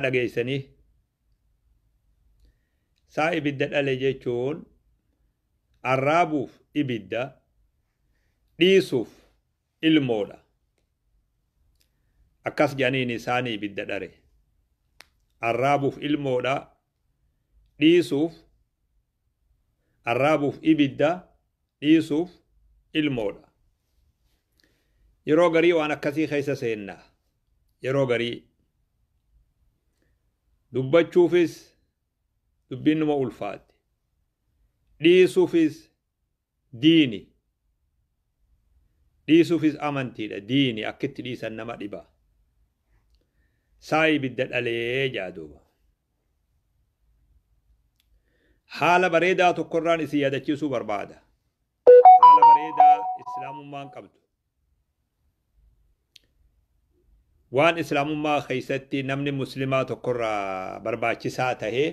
Dhageessanii saa ibidda dhale jechuun arraabuuf ibidda, dhiisuuf ilmoodha. Akkas jedhaniin isaanii ibidda dhare. Arraabuuf ilmoodha, dhiisuuf, arraabuuf ibidda, dhiisuuf ilmoodha. Yeroo garii waan akkasii keessa seenna. Yeroo garii dubbachuufis dubbiin numa ulfaatti. Dhiisuufis diini. Dhiisuufis amantiidha. Diini akkitti dhiisan nama dhiba. Saa ibidda dhalee jaa duuba. Haala bareedaa tokkorraan isin yaadachiisuu barbaada. Haala bareedaa Islaamummaan qabdu. Waan Islaamummaa keessatti namni Muslimaa tokkorraa barbaachisaa tahee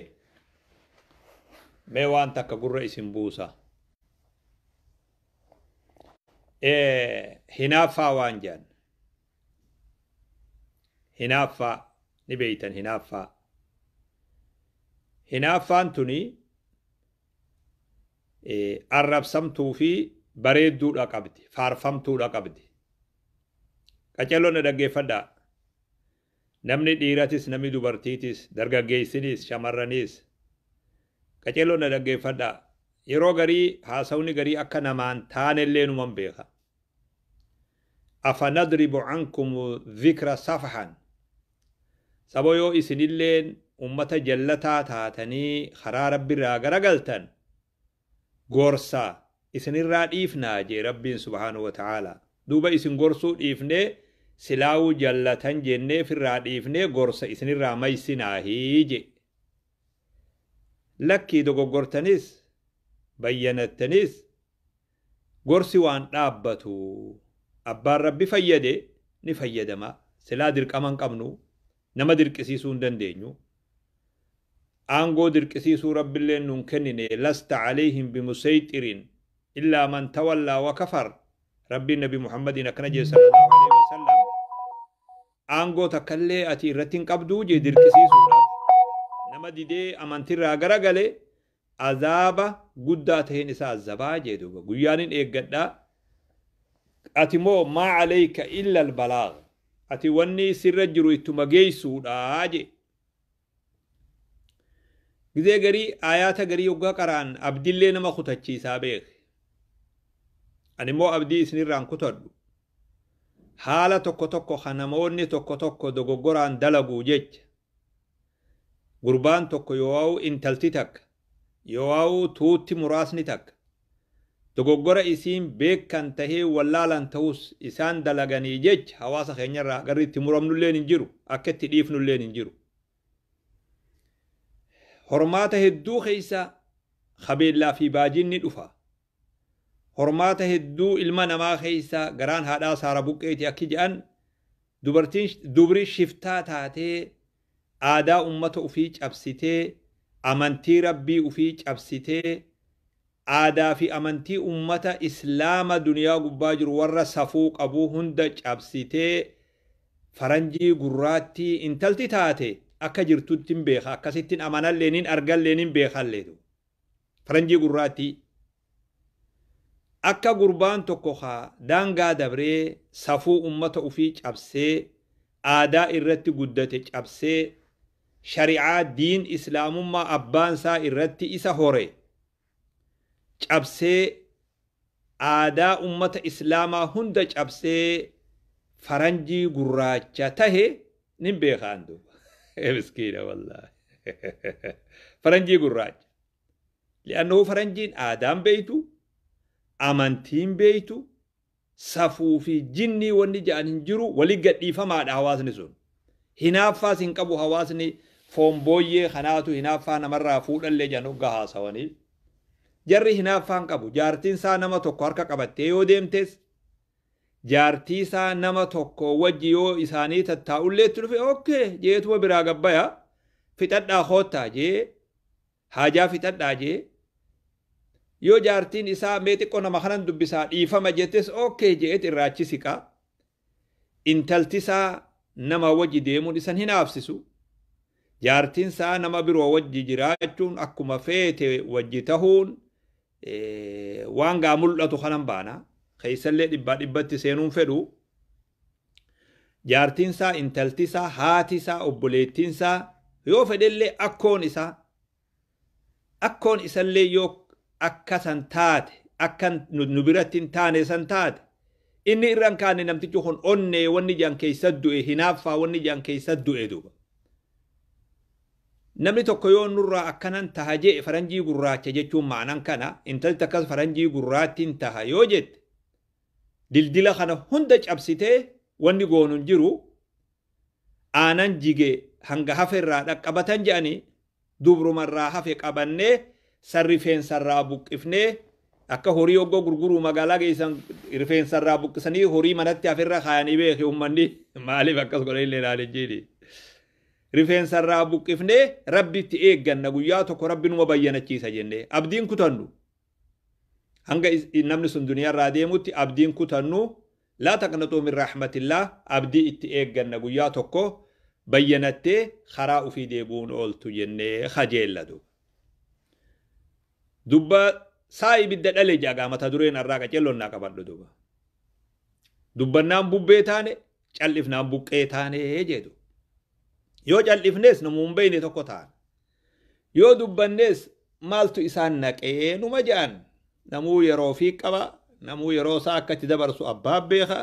mee waan takka gurra isin buusa. Hinaaffaa waan jedhan. Hinaaffaa ni beeytan hinaaffaa. Hinaaffaan tuni arrabsamtuu fi bareedduudha qabdi, faarfamtuudha qabdi. Qacelloon na dhaggeeffadhaa. Namni dhiiratis, namni dubartiitis, dargaggeessinis, shamarraniis. Qacelloon na dhaggeeffadhaa. Yeroo garii haasawni garii akka namaan taanellee numan beeka. Afanadribu ankum dhikra safahan. Sabo yoo isinilleen ummata jallataa taatanii karaa Rabbirraa garagaltan gorsa isinirraa dhiifnaa jee Rabbiin subhaanahu wa ta'ala. Duuba isin gorsuu dhiifnee silaawuu jallatan jennee firraa dhiifnee gorsa isinirraa maysinaahi jee. Lakkii dogoggortanis bayyanattanis gorsi waan dhaabbatu. Abbaan Rabbi fayyade ni fayyadama. Silaa dirqama hin qabnu. Nama dirqisiisuu hin dandeenyu. Aangoo dirqisiisuu Rabbilleen nuun kennine. Lasta alayhim bimusayxirin illaa man tawallaa wa kafar. Rabbiin Nabi Muhammadiin akkana jee sallallahu alaihi wasallam. Aangoo takkallee ati irratti hin qabduu jee dirqisiisuudhaaf. Nama didee amantirraa garagale azaaba guddaa taheen isa azabaa jee duuba. Guyyaan hin eeggadhaa. Ati moo maa alayka illa albalaag. Ati wanni sirra jiru ittuma geessuudha jee. Gizee garii aayaata garii yoggaa qara'an abdillee nama kutachiisaa beeke. Ani immoo abdii isinirraan kutadhu. Haala tokko tokko kan namoonni tokko tokko dogoggoraan dalagu jecha. Gurbaan tokko yoo intalti takka, yoo tuutti muraasni takka. Dogoggora isiin beekan tahee wallaalan ta'us isaan dalaganii jecha hawaasa keenyarraa agarri itti muramnulleen hin jiru, akka itti dhiifnulleen hin jiru. Hormaata hedduu keessa qabeellaa fi baajinni dhufa. Hormaata hedduu ilma namaa keessa garaan haadhaa saara buqqeeti akki jedhan dubartiin dubri shiftaa taatee aadaa ummata ufii cabsitee amantii Rabbii ufii cabsitee aadaa fi amantii ummata Islaama duniyaa gubbaa jiru warra safuu qabu hunda cabsitee faranjii gurraattii intalti taate akka jirtutti hin beeka, akkasittiin amanallee nin argallee nin beekallee. Faranjii gurraattii. Akka gurbaan tokko haa daangaa dabree safuu ummata ufii cabsee aadaa irratti guddate cabsee shari'aa diin islaamummaa abbaan isaa irratti isa hore cabsee aadaa ummata islaamaa hunda cabsee faranjii gurraacha tahe nin beekaan duuba. Miskiina wallaahi. Faranjii gurraacha. Li'annahu faranjiin aadaan beeytu, amantiin beeytu, safuu fi jinnii wanni ja'an hin jiru, walii gadhiifamaadha hawaasni sun. Hinaaffaas hin qabu hawaasni foon booyyee kanaatu hinaaffaa namarraa fuudhallee jedhan hoggaa haasawanii. Jarri hinaaffaa hin qabu. Jaartiin isaa nama tokko harka qabattee yoo deemtes, jaartii isaa nama tokko wajji yoo isaanii tattaa'ullee itti dhufe okkee jeetuma biraa gabbaya fixadhaa koottaa jee haajaa fixadhaa jee yoo jaartiin isaa mee xiqqoo nama kanan dubbisaa dhiifama jettes okkee jeet irraa achi siqa. Intalti isaa nama wajji deemuun isan hinaafsisu. Jaartiin isaa nama biroo wajji jiraachuun akkuma feete wajji tahuun waan gaa mul'atu kanan baana. Keessallee dhibbaa dhibbatti seenuun fedhu. Jaartiin isaa, intalti isaa, haati isaa, obboleettiin isaa, yoo fedhellee akkoon isaa, akkoon isallee yoo akka san taate, akka nu biratti hin taane san taate, inni irra hin kaane namtichi kun onnee wanni jedhan keessa du'e, hinaaffaa wanni jedhan keessa du'e duuba. Namni tokko yoo nurraa akkanan taha jee, faranjii gurraacha jechuun ma'anan kana, intalti akkas faranjii gurraattiin taha yoo jette, dildila kana hunda cabsitee wanni goonu hin jiru. Aanan jige hanga hafe irraa dhaqqabatan jedhanii, dubrumarraa hafe qabannee san rifeensarraa buqqifnee, akka horii oggoo gurguruu magaalaa geessan rifeensarraa buqqisanii horii manatti haferra kaayanii beeki uummanni, maaliif akkas godhan illee ilaalin jiini. Rifeensarraa buqqifnee rabbitti eegganna, guyyaa tokko rabbi numa bayyanachiisa jennee abdiin kutannu. Hanga namni sun duniyaarraa deemutti abdiin kutannu, laa taqnaxuu min rahmatillah, abdii itti eegganna, guyyaa tokko bayyanattee karaa ufii deebi'uun ooltu jennee kajeellatu. Dubba saa ibidda dhale jagaa mata dureen irraa qaceelloon naa qabadhu duba. Dubbannaan bubbee taane, cal'ifnaan buqqee taane jedhu. Yoo cal'ifnees namuu hin beekne tokko taana. Yoo dubbannees maaltu isaan naqee numa jedhan. Namuu yeroo fi qaba, namuu yeroo isaa akka itti dabarsu abbaa beeka.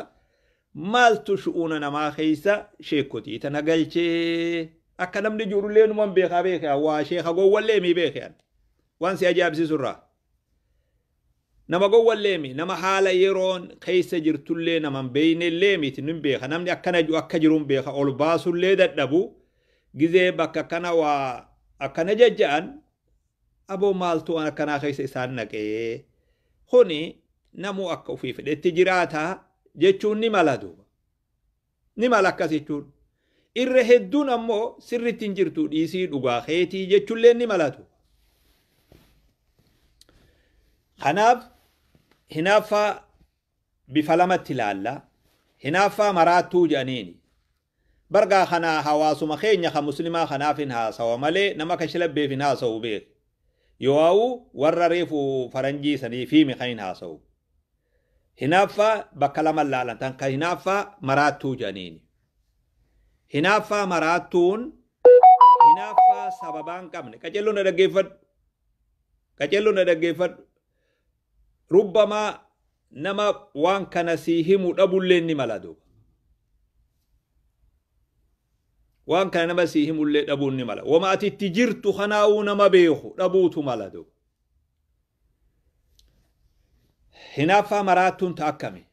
Maaltu shu'uuna namaa keessa sheekotii tana galchee akka namni jirullee numan beekaa beekaa, waa sheeka gowwallee mii beekaa, waan si ajaa'ibsiisu irraa. Nama gowwallee mi, nama haala yeroon keessa jirtullee nama hin beeynellee miti, nin beeka. Namni akkana jiru akka jiruun beeka, ol baasullee dadhabu gizee bakka akkana waa akkana jajja'an, aboo maaltu waan akkanaa keessa isaan naqee, kuni namuu akka ofii fedhetti jiraata jechuun ni mala duuba. Ni mala akkas jechuun. Irra hedduun ammoo sirriitti hin jirtu, dhiisii, dhugaa keetii jechuullee ni malatu. Kanaaf hinaaffaa bifa lamatti ilaalla. Hinaaffaa maraattuu jedhaniini. Bargaa kana hawaasuma keenya kan muslimaa kanaaf hin haasawa malee nama kashlabbeef hin haasawu beek. Yoo warra reefu faranjii sanii fiimi kan hin haasawu. Hinaaffaa bakka lama laalan tan kan hinaaffaa maraattuu jedhaniini. Hinaaffaa maraattuun hinaaffaa sababaa hin qabne. Qaceelloo na dhaggeeffadhu. Qaceelloo na dhaggeeffadhu. Rubbamaa nama waan kana sii himu dhabullee ni mala duuba. Waan kana nama sii himullee dhabuun ni mala. Wama ati itti jirtu kanaa'uu nama beeku dhabuutu mala duuba. Hinaaffaa maraattuun ta akkami?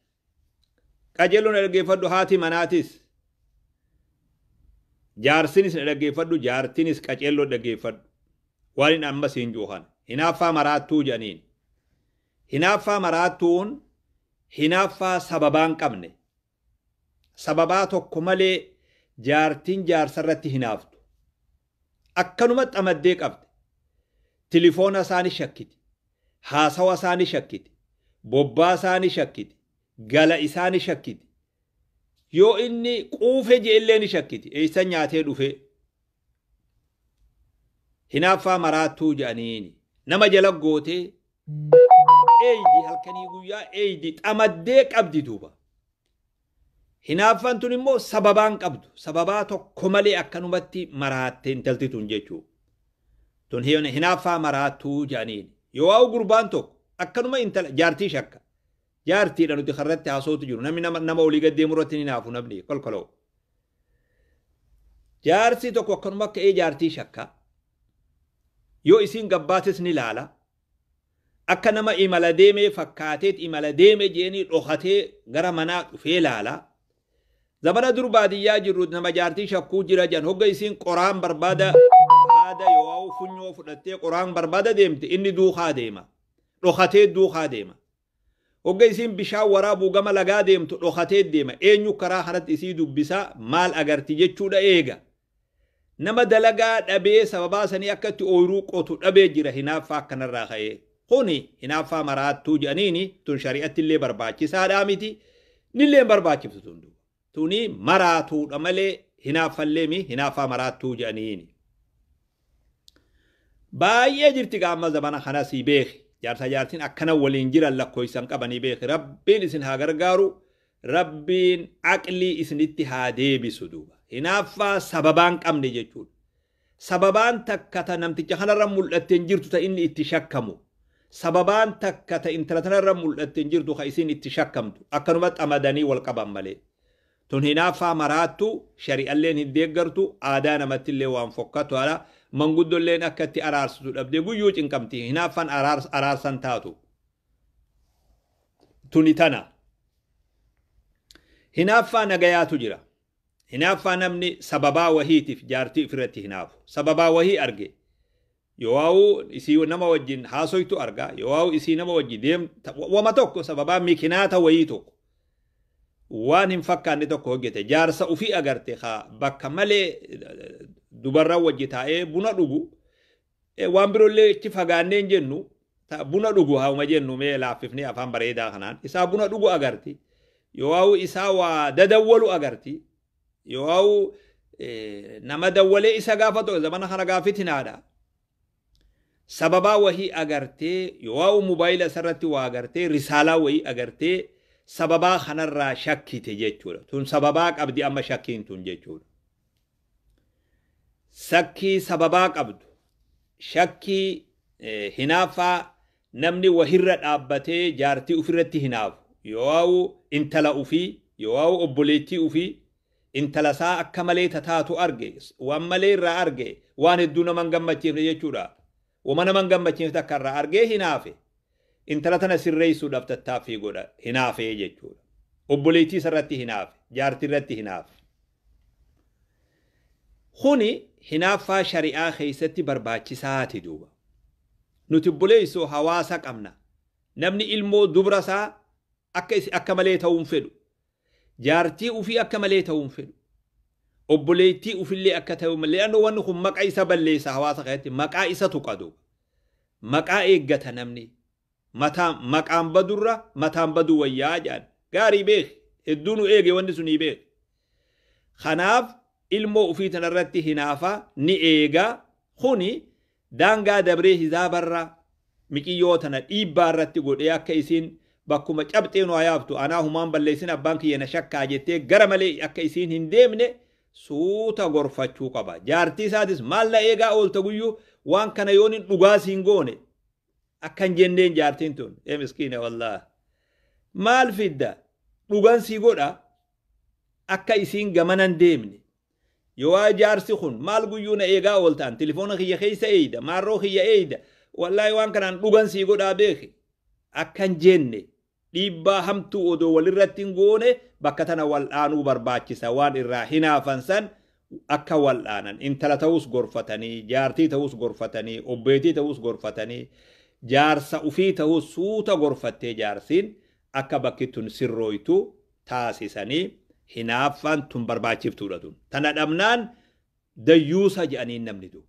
Qajeeloo na dhaggeeffadhu, haati manaatis. Jaarsinis na dhaggeeffadhu, jaartinis qaceelloo dhaggeeffadhu. Waan inni amma siin jiru kana. Hinaaffaa maraattuu jedhaniin. Hinaaffaa maraattuun hinaaffaa sababaa hin qabne. Sababaa tokko malee jaartiin jaarsarratti hinaaftu. Akkanuma xamaddee qabde. Tilifoona isaa ni shakkiti. Haasawa isaa ni shakkiti. Bobbaa isaa ni shakkiti. Gala isaa ni shakkiti. Yoo inni quufe je'ellee ni shakkiti. Eessa nyaatee dhufe? Hinaaffaa maraattuu jedhaniini. Nama jala gootee eeydi, halkanii guyyaa eeydi, xamaddee qabdi duuba. Hinaaffaan tun immoo sababaa hin qabdu. Sababaa tokko malee akkanumatti maraatte intalti tun jechuudha. Tun hinaaffaa maraattuu jedhaniini. Yoo waa'u gurbaan tokko akkanuma intala jaartii shakka. Jaartiidha nuti karratti haasootu jiru. Namni nama olii gad deemu irratti ni hinaafu namni kolkoloo. Jaarsi tokko akkanuma ka'ee jaartii shakka. Yoo isiin gabbaates ni laala. Akka nama imala deemee fakkaateet imala deeme jeenii dhokatee gara manaa dhufee laala. Zamana dur baadiyyaa jirru nama jaartii shakkuu jira jedhan, hogga isiin qoraan barbaada haada yoo funyoo fudhattee qoraan barbaada deemte, inni duukaa deema. Dhokatee duukaa deema. Hogga isiin bishaan waraabuu gama lagaa deemtu dhokatee deema. Eenyu karaa kanatti isii dubbisaa, maal agarti jechuudha eega. Nama dalagaa dhabee sababaa sanii akka itti ooyiruu qotu dhabee jira hinaaffaa akkanarraa ka'ee. Kuni hinaaffaa maraattuu jedhaniini, tun shari'atti illee barbaachisaadhaa miti. Nillee hin barbaachiftu tun duuba. Tuni maraatuudha malee hinaaffallee mi, hinaaffaa maraattuu jedhaniini. Baay'ee jirti gaama zamana kana sii beeki. Jaarsa jaartiin akkana waliin jiran lakkoofsan qabanii beeki. Rabbiin isin haa gargaaru. Rabbiin aqlii isinitti haa deebisu duuba. Hinaaffaa sababaan qabne jechuudha. Sababaan takka ta namticha kanarra mul'attee hin jirtu ta inni itti shakkamu. Sababaan takka ta intala tanarra mul'attee hin jirtu ka isiin itti shakkamtu. Akkanumatti amadanii wal qaban malee. Tun hinaaffaa maraattu, shari'alleen hin deeggartu, aadaa namattillee waan fokkatu haala manguddolleen akka itti araarsitu dhabdee guyyuu cinqamti. Hinaaffaan araarsan taatu. Tuni tana. Hinaaffaa nagayaatu jira. Hinaaffaa namni sababaa wahiitiif jaartii ofirratti hinaafu. Sababaa wahii arge. Yoo isii nama wajjin haasoytu arga, yoo isii nama wajjin deem, wama tokko sababaa mikinaata wahii tokko. Waan hin fakkaanne tokko hojjete, jaarsa ufii agarte ka bakka malee dubarran wajji taa'ee buna dhugu, waan biroollee itti fagaannee hin jennu, buna dhugu hauma jennu mee laaffifnee afaan bareedaa kanaan isaa buna dhugu agarti, yoo isaa waa dadawwalu agarti, yoo nama dawwalee isa gaafatu zamana kana gaafitinaadha. Sababaa wahii agartee, yoo mobaayila isarratti waa agartee, risaalaa wahii agartee, sababaa kanarraa shakkite jechuudha. Tun sababaa qabdi amma shakkiin tun jechuudha. Shakkii sababaa qabdu. Shakkii hinaaffaa namni wahirra dhaabbatee jaartii ofirratti hinaafu. Yoo intala ofii, yoo obboleettii ofii, intala isaa akka malee tataatu arge, waan malee irraa arge, waan hedduu nama hin gammachiifne jechuudha. Wama nama hin gammachiifne takka irraa argee hinaafe. Intala tana sirreessuudhaaf tattaaffii godha hinaafee jechuudha. Obboleettii isarratti hinaafe, jaartii irratti hinaafe. Kuni hinaaffaa shari'aa keessatti barbaachisaati duuba. Nuti obboleessoo hawaasa qabna. Namni ilmoo dubra isaa akka malee ta'uu hin fedhu. Jaartii ufii akka malee ta'uu hin fedhu. Obboleettii ufillee akka ta'u malee, le'annoo wanni kun maqaa isa balleessa hawaasa keessatti, maqaa isa tuqa duuba. Maqaa eeggata namni. Maqaan badurra mataan baduu wayyaa jedhan. Gaarii beeki. Hedduu nu eege wanni sunii beeki. Kanaaf ilmoo ufii tanarratti hinaafa ni eega. Kuni daangaa dabree hizaabarra miqiyyoo tana dhiibbaa irratti godhee akka isiin bakkuma cabxee nu hayaaftu anaa humaan balleessin abbaan kiyya na shakkaa jettee gara malee akka isiin hin deemne suuta gorfachuu qaba. Jaartii isaatis maal na eegaa oolta guyyuu waan kana yoon hin dhugaa siin goone akkan jenneen jaartiin tun miskiina wallahi maal fidda dhugan sii godha akka isiin gamanan deemne. Yoo jaarsi kun maal guyyuu na eegaa ooltaan telefoona kiyya keessa eeyda maarroo kiyya eeyda wallahi waan kanaan dhugan sii godhaa beeki akkan jenne dhiibbaa hamtuu odoo walirratti hin goone bakka tana wal'aanuu barbaachisa. Waan irraa hinaafan san akka wal'aanan intala ta'us gorfatanii, jaartii ta'us gorfatanii, obbeetii ta'us gorfatanii, jaarsa ufii ta'us suuta gorfattee jaarsiin akka bakki tun sirrooytu taasisanii hinaaffaan tun barbaachiftuudha tun. Tana dhabnaan dayyuusa jedhaniin namni duuba.